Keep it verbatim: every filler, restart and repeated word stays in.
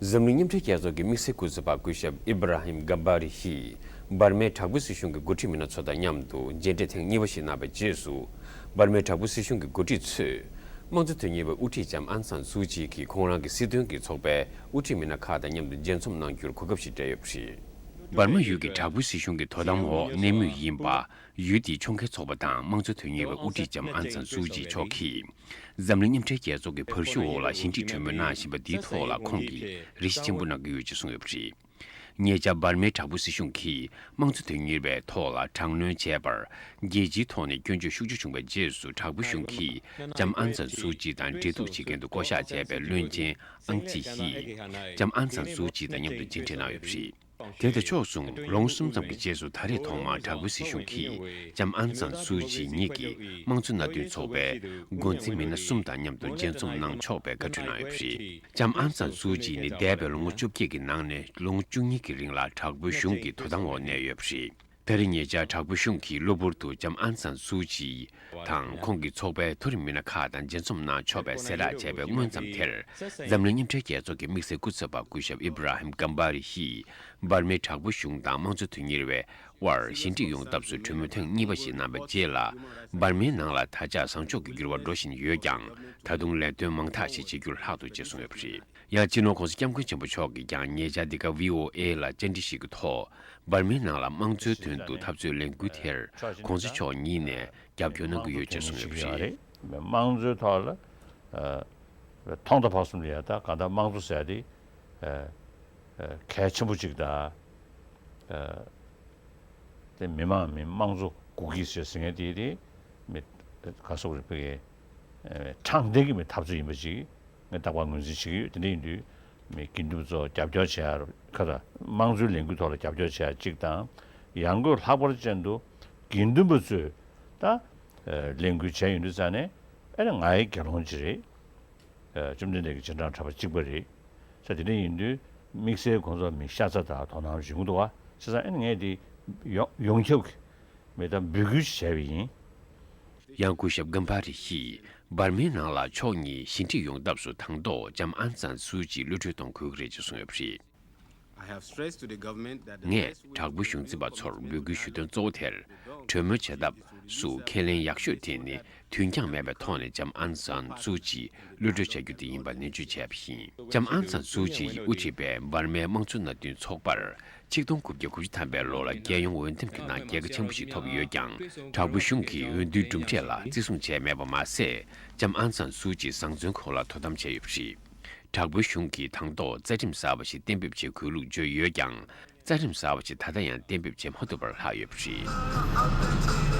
འཛམ་གླིང་མཉམ་འབྲེལ་རྒྱལ་ཚོགས་ཀྱི་དམིགས་བསལ་སྐུ་ཚབ་པ་སྐུ་ཞབས་ཨི་བྷ་ར་ཧིམ་གམ་བྷ་རི་ཡིས་འབར་མའི་དྲག་པོའི་སྲིད་གཞུང་གི་འགོ་ཁྲིད་མི་སྣ་ཚོ་དང་མཉམ་དུ་མཇལ་འཕྲད་ཐེངས་གཉིས་པ་ཞིག་གནང་བའི་རྗེས་སུ། འབར་མའི་དྲག་པོའི་སྲིད་གཞུང་གི་འགོ་ཁྲིད་ཚོས། དམངས་གཙོ་དོན་གཉེར་བའི་དབུ་ཁྲིད་ལྕམ་ཨང་སན་སུའུ་ཅི་གིས་ཁོང་རང་གི་སྲིད་དོན་གྱི་ཚོགས་པའི་དབུ་ཁྲིད་མི་སྣ་ཁག་དང་མཉམ་དུ་མཇལ་འཛོམས་གནང་རྒྱུར་གོ་སྐབས་ཤིག་སྤྲད་ཡོད་པ་རེད། འབར་མ་ཡུལ་གྱི་དྲག་པོའི་སྲིད་གཞུང་གི་དོ་དམ་འོག་གནས་མུས་ཡིན་པ། ཡུལ་དེའི་ཕྱོགས་འགལ་ཚོགས་པ་དང་དམངས་གཙོ་དོན་གཉེར་བའི་དབུ་ཁྲིད་ལྕམ་ཨང་སན་སུའུ་ཅི་མཆོག་གིས། འཛམ་གླིང་མཉམ་འབྲེལ་རྒྱལ་ཚོགས་ཀྱི་བར་ཞུ་འོག་ལ་ཞི་འགྲིག་གྲོས་མོལ་གནང་བཞིན་པ་འདིའི་ཐོག་ལ་ཁོང་གིས་རེ་ཞིག་ཆེན་པོ་གནང་གི་ཡོད་ཅེས་གསུངས་ཡོད་པ་རེད། ཉེ་ཆར་འབར་མའི་དྲག་པོའི་སྲིད་གཞུང་གིས་དམངས་གཙོ་དོན་གཉེར་བའི་ཐོག་ལ་དྲག་གནོན་བྱས་པར། རྒྱལ་སྤྱིའི་ཐོག་ནས་སྐྱོན་བརྗོད་ཤུགས་ཆེ་བྱུང་བའི་རྗེས་སུ། དྲག་པོའི་གཞུང་གིས་ལྕམ་ཨང་སན་སུའུ་ཅི་དང་འབྲེལ་གཏུག་བྱེད་མཁན་དུ་བསྐོ་གཞག་བྱས་པའི་བློན་ཆེན་ཨང་ཅི་ཡིས་ལྕམ་ཨང་སན་སུའུ་ཅི་དང་མཉམ་དུ་མཇལ་འཕྲད་གནང་ཡོད་པ་རེད། དེ་དང་ཕྱོགས་མཚུངས། ལོ་ངོ་གསུམ་ཙམ་གྱི་རྗེས་སུ་ད་རེས་ཐོག་མར་དྲག་པོའི་སྲིད་གཞུང་གིས་ལྕམ་ཨང་སན་སུའུ་ཅི་ཉིད་ཀྱིས་དམངས་གཙོ་མནའ་མཐུན་ཚོགས་པའི་འགོ་འཛིན་མི་སྣ་གསུམ་དང་མཉམ་དུ་མཇལ་འཛོམས་གནང་ཆོག་པའི་བཀའ་འཁྲོལ་གནང་ཡོད་པ་རེད། ལྕམ་ཨང་སན་སུའུ་ཅི་ནི་འདས་པའི་ལོ་ངོ་བཅོ་བརྒྱད་ཀྱི་ནང་ནས་ལོ་ངོ་བཅུ་གཉིས་ཀྱི་རིང་ལ་དྲག་པོའི་གཞུང་གི་དོ་དམ་འོག་གནས་ཡོད་པ་རེད། ད་རེས་ཉེ་ཆར་དྲག་པོའི་གཞུང་གིས་གློ་བུར་དུ་ལྕམ་ཨང་སན་སུའུ་ཅི་དང་ཁོང་གི་ཚོགས་པའི་མཐོ་རིམ་མི་སྣ་ཁག་དང་མཇལ་འཛོམས་གནང་ཆོག་པའི་གསལ་བསྒྲགས་བྱས་པའི་སྔོན་ཙམ་དེར། འཛམ་གླིང་མཉམ་འབྲེལ་རྒྱལ་ཚོགས་ཀྱི་དམིགས་བསལ་སྐུ་ཚབ་པ་སྐུ་ཞབས་ཨི་བྷ་ར་ཧིམ་གམ་བྷ་རི་ཡིས། འབར་མའི་དྲག་པོའི་གཞུང་དང་དམངས་གཙོ་དོན་གཉེར་བའི་དབར་ཞི་འགྲིག་ཡོང་ཐབས་སུ་གྲོས་མོལ་ཐེངས་གཉིས་པ་ཞིག་གནང་བའི་རྗེས་ལ། འབར་མའི་ནང་ལ་ད་ཆ་བཟང་ཕྱོགས་ཀྱི་འགྱུར་བ་འགྲོ་བཞིན་ཡོད་ཀྱང་། ད་དུང་ལས་དོན་མང་དག་ཞིག་བྱེད་རྒྱུར་ལྷག་འདུག་ཅེས་གསུངས་ཡོད་པ་རེད། ཡང་སྤྱི་ནོར་༸གོང་ས་༸སྐྱབས་མགོན་ཆེན་པོ་མཆོག་གིས་ཀྱང་ཉེ་ཆར་འདི་ག་བྷི་ཨོ་ཨེ་ལ་བཅར་འདྲི་ཞིག་གི་ཐོག་འབར་མའི་ནང་ལ་དམངས་གཙོའི་དོན་དུ་འཐབ་རྩོད་ལས་འགུལ་དེར་༸གོང་ས་མཆོག་ཉིད་ནས་རྒྱབ་སྐྱོར་གནང་གི་ཡོད་ཅེས་གསུངས་ཡོད་པ་རེད། དམངས་གཙོའི་ཐོག་ལ་ཐོག་མཐའ་བར་གསུམ་ལ་ཡ་ད་གང་ལྟར་དམངས་གཙོ་ཟེར་ཡ་དེ་གལ་ཆེན་པོ་གཅིག་དང་། དེ་མི་དམངས་མི་དམངས་གཙོ་དགུ་གི་ཟེར་ཟེར་མཁན་དེ་དེ་མི་ག་སོགས་རེད་པའི་དྲང་བདེན་གྱི་མི་འཐབ་རྩོད་ཡིན་པ་ཅིག་ངས་རྟག་པར་ངོས་འཛིན་བྱེད་ཀྱི་ཡོད། དེ་འདྲ་ཡིན་དུས་མི་དགེ་འདུན་པ་ཚོ་རྒྱབ་སྐྱོར་བྱེད་ཡ་ཁ་ད་དམངས་གཙོའི་ལས་འགུལ་ཐོག་ལ་རྒྱབ་སྐྱོར་བྱེད་ཡ་གཅིག་དང་། ཡང་སྒོས་ལྷག་པར་ཅན་དུ་དགེ་འདུན་པ་ཚོས་ད་ལས་འགུལ་བྱས་ཡོང་དུས་ཙང་ནས་ཨེ་ནི་ང་ཡི་དགེ་སློང་ཅིག་རེད། བཅོམ་ལྡན་འདས་ཀྱི་རྗེས་འབྲང་གྲགས་པ་གཅིག་པ་རེད། ས་དེ་འདྲ་ཡིན་དུས་དམིགས་བསལ་ཁོང་ཚོ་མི་ཤ་ཚ་དང་དོ་སྣང་བྱུང་འདུག་བ། བྱས་ཙང་ཨེ་ནི་ངས་དེ་ཡོང་ཡོངས་ཁྱབ་ཀྱི་མི་ད་འབོད་སྐུལ་བྱས་པ་ཡིན། ཡང་སྐུ་ཞབས་གམ་བྷ་རི་ཡིས་འབར་མའི་ནང་ལ་ཕྱོགས་གཉིས་ཞི་འགྲིག་ཡོང་ཐབས་སུ་དང་ཐོག་ལྕམ་ཨང་སན་སུའུ་ཅི་གློད་གྲོལ་གཏོང་དགོས་ཀྱི་རེད་ཅེས་གསུངས་ཡོད་པ་རེད། I have stressed to the government that the ངས་best way དྲག་པོའི་གཞུང་འཛིན་པ་ཚོར་འབོད་སྐུལ་ཞུ་དོན་གཙོ་བོ་དེར་གྲོས་མོལ་བྱེད་ཐབས་སུ་ཁས་ལེན་ཡག་ཤོས་དེ་ནི་མཐུན་རྐྱེན་མེད་པའི་ཐོག་ནས་ལྕམ་ཨང་སན་སུའུ་ཅི་གློད་གྲོལ་བྱ་རྒྱུ་དེ་ཡིན་པ་ནན་བརྗོད་བྱས་པ་ཡིན། ལྕམ་ཨང་སན་སུའུ་ཅི་ཡིས་དབུ་ཁྲིད་པའི་འབར་མའི་དམངས་གཙོ་མནའ་མཐུན་ཚོགས་པར་ཆིག་སྟོང་དགུ་བརྒྱ་དགུ་བཅུ་ཐམ་པའི་ལོ་ལ་རྒྱལ་ཡོངས་འོས་འདེམས་ཀྱི་ནང་རྒྱལ་ཁ་ཆེན་པོ་ཞིག་ཐོབ་ཡོད་ཀྱང་། དྲག་པོའི་གཞུང་གིས་འོས་བསྡུའི་གྲུབ་འབྲས་ལ་བརྩི་སྲུང་བྱས་མེད་པ་མ་ཟད། ལྕམ་ཨང་སན་སུའུ་ཅི་བཟང་བཙོན་ཁང་ལ་དོ་དམ་བྱས་ཡོད་པ་རེད། དྲག་པོའི་གཞུང་གིས་དང་ཐོག་རྩ་ཁྲིམས་གསར་པ་ཞིག་གཏན་འབེབས་བྱེད་དགོས་ལུགས་བརྗོད་ཡོད་ཀྱང་། རྩ་ཁྲིམས་གསར་པ་ཞིག་ད་ལྟ་ཡང་གཏན་འབེབས་བྱེད་མ་ཐུབ་པར་ལྷག་ཡོད་པ་རེད།